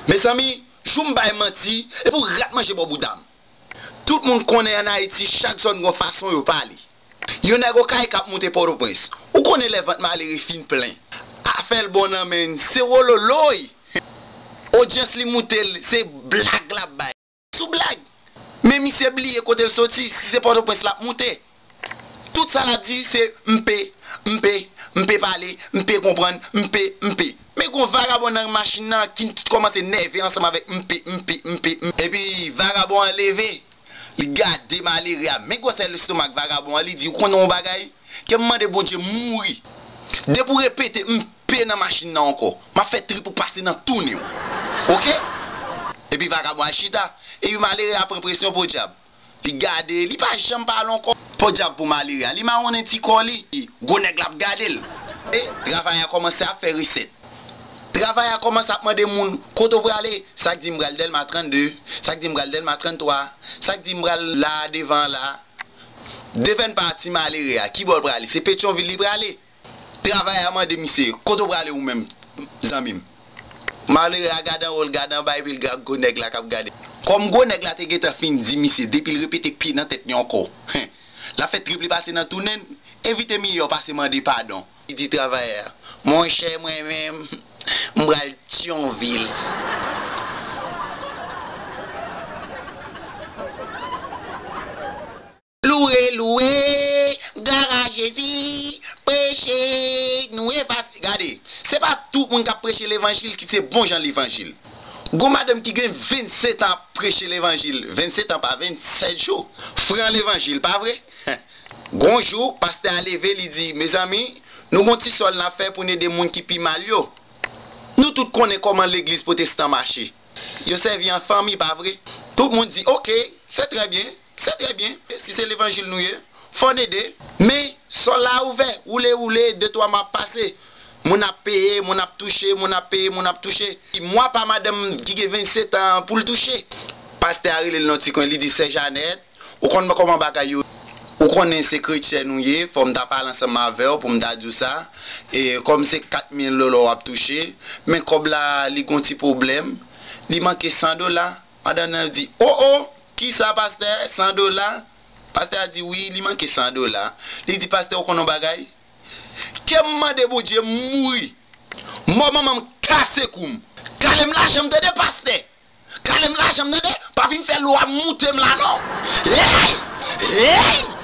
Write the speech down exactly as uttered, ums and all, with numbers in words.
Mezanmi, jou m bay manti, epi w rat manje bò bouda m. Tout moun konnen ann Ayiti, chak zòn gon fason yo pale. Yon nèg Okay k ap moute Pòtoprens. Ou konnen lè vant malere fin plen. Afè l bon nan men l, se wololoy. Odyans li moute l, se blag l ap bay. Sou blag. Men misye bliye kote l soti, si se Pòtoprens l ap moute. Tout sa l ap di se m pe, m pe, m pe pale, m pe konprann, m pe, m pe. Men gon vagabon nan machin nan ki kòmanse nève ansanm avèk m pe, m pe, m pe, m pe. Epi vagabon an leve, li gade malere a. Men gwosè lestomak vagabon an, li di, ou konnen yon bagay? Ke m mande Bondye m mouri. Depi w repete m pe nan machin nan ankò, m ap fè trip ou pase nan tou nen w. Oke? Epi vagabon al chita. Epi malere a pran presyon podyab. Li gade, li pa janm pale ankò. Podyab pou malere a, li mawonnen ti kò li. Gwo nèg la ap gade l. E travayè a kòmanse ap fè resèt. Travayè a kòmanse ap mande moun, kote w prale? Sa k di m pral Dèlma trannde, sa k di m pral Dèlma tranntwa, sa k di m pral la devan la. Devenn pati malere a, ki bò l prale? Se Petyonvil li prale. Travayè a mande misye, kote w prale ou menm, zanmi m? Malere a gade anwo, l gade anba, epi l gade gwo nèg la k ap gade. Kòm gwo nèg la te gentan fin di misye, depi l repete pe nan tèt li ankò, hen, l ap fè trip li pase nan tou nen l, evite miyò pase mande padon. Li di travayè a, monchè, mwen menm, m pral Tyonvil. Louwe, louwe, glwa a Jezi, preche, nou efase. Gade, se pa tout moun k ap preche levanjil ki se bon jan levanjil. Gon madanm ki gen vennsetan ap preche levanjil, vennsetan pa vennsèt jou, fran levanjil, pa vre? Gon jou, pastè a leve, li di, mezanmi, nou gon ti sòl n ap fè pou n ede moun ki pi mal yo. Nou tout konnen kòman legliz pwotestan mache. Yo sèvi an fanmi, pa vre? Tout moun di, oke, se trè byen, se trè byen. Si se levanjil nou ye, fò n ede. Men, sòl la ouvè, woule, woule, de twa mwa ap pase. Moun ap peye, moun ap touche, moun ap peye, moun ap touche. Mwa pa madanm ki gen vennsetan pou l touche. Pastè a rele l nan ti kwen, li di, sè Janèt, ou konn kòman bagay yo. Ou konnen se kretyen ou ye, fò m ta pale ansanm avè w pou m ta di w sa. E kòm se kat mil dola w ap touche, men kòb la, li gon ti pwoblèm. Li manke san dola. Madanm nan di, o, o, kisa, pastè? San dola? Pastè a di, wi, li manke san dola. Li di, pastè, ou konn yon bagay? Ke m mande Bondye m mouri. Mò manman m kase kou m. Kale m lajan m, tande, pastè. Kale m lajan m, tande. Pa vin fè lwa moute m la, non. Hey! Hey!